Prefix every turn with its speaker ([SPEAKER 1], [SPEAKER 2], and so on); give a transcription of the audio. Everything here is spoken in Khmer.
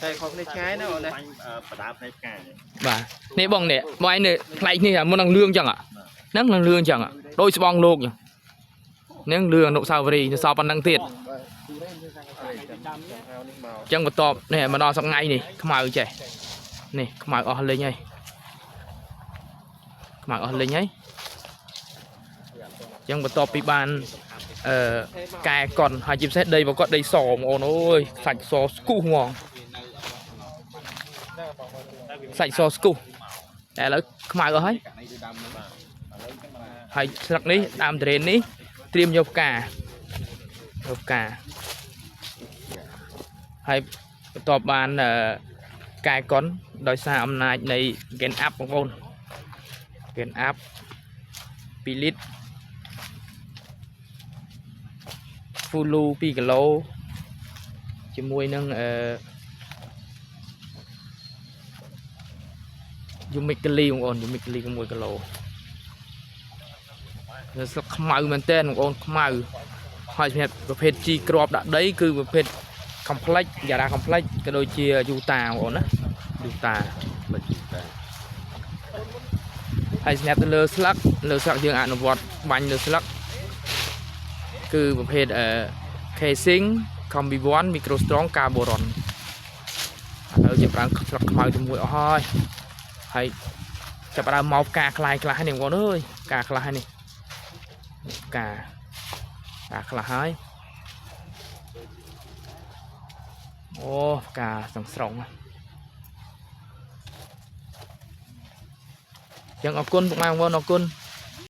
[SPEAKER 1] តែខុសគ្នាឆ្ងាយណាអូនណា
[SPEAKER 2] បាញ់បដាផ្នែកផ្កានេះ
[SPEAKER 3] បាទនេះបងនេះបងឯងនេះផ្លែកនេះមុននឹងលឿងចឹងហ្នឹងនឹងលឿងចឹងដូចស្បងលោកចឹងហ្នឹងលឿងអនុស្សាវរីយ៍នៅសល់ប៉ុណ្ណឹងទៀតចឹងបន្ទាប់នេះមកដល់សប្ងៃនេះខ្មៅចេះនេះខ្មៅអស់លេងហើយខ្មៅអស់លេងហើយចឹងបន្ទាប់ពីបានអឺកែកុនហើយជាពិសេសដីរបស់គាត់ដីសបងអូនអើយសាច់សស្គុះហ្មងសាច់សស្គុះតែឥឡូវខ្មៅអស់ហើយហើយស្លឹកនេះដើមត្រេននេះត្រៀមយកផ្កាយកផ្កាហើយបន្ទាប់បានអឺកែកុនដោយសារអំណាចនៃ Gen Up បងប្អូន Gen Up 2លីត្រ ហ្វូលូ2គីឡូជាមួយនឹងអឺយូមិកកាលីបងប្អូនយូមិកកាលី1គីឡូវាស្លឹកខ្មៅមែនតើបងប្អូនខ្មៅហើយសម្រាប់ប្រភេទជីគ្រាប់ដាក់ដីគឺប្រភេទ complex យ៉ារ៉ា complex ក៏ដូចជាយូតាបងប្អូនណាយូតាហើយសម្រាប់ទៅលើស្លឹកលើស្លឹកយើងអនុវត្តបាញ់លើស្លឹក គឺប្រភេទអឺ casing combi 1 micro strong carboron ឥឡូវចាប់ផ្ដើមស្លឹកខ្មៅជាមួយអស់ហើយហើយចាប់ផ្ដើមមកផ្កាខ្លាយខ្លះហើយនេះបងប្អូនអើយផ្កាខ្លះហើយនេះនេះផ្កាផ្កាខ្លះហើយអូផ្កាសងស្រងចឹងអរគុណពុកម៉ែបងប្អូនអរគុណ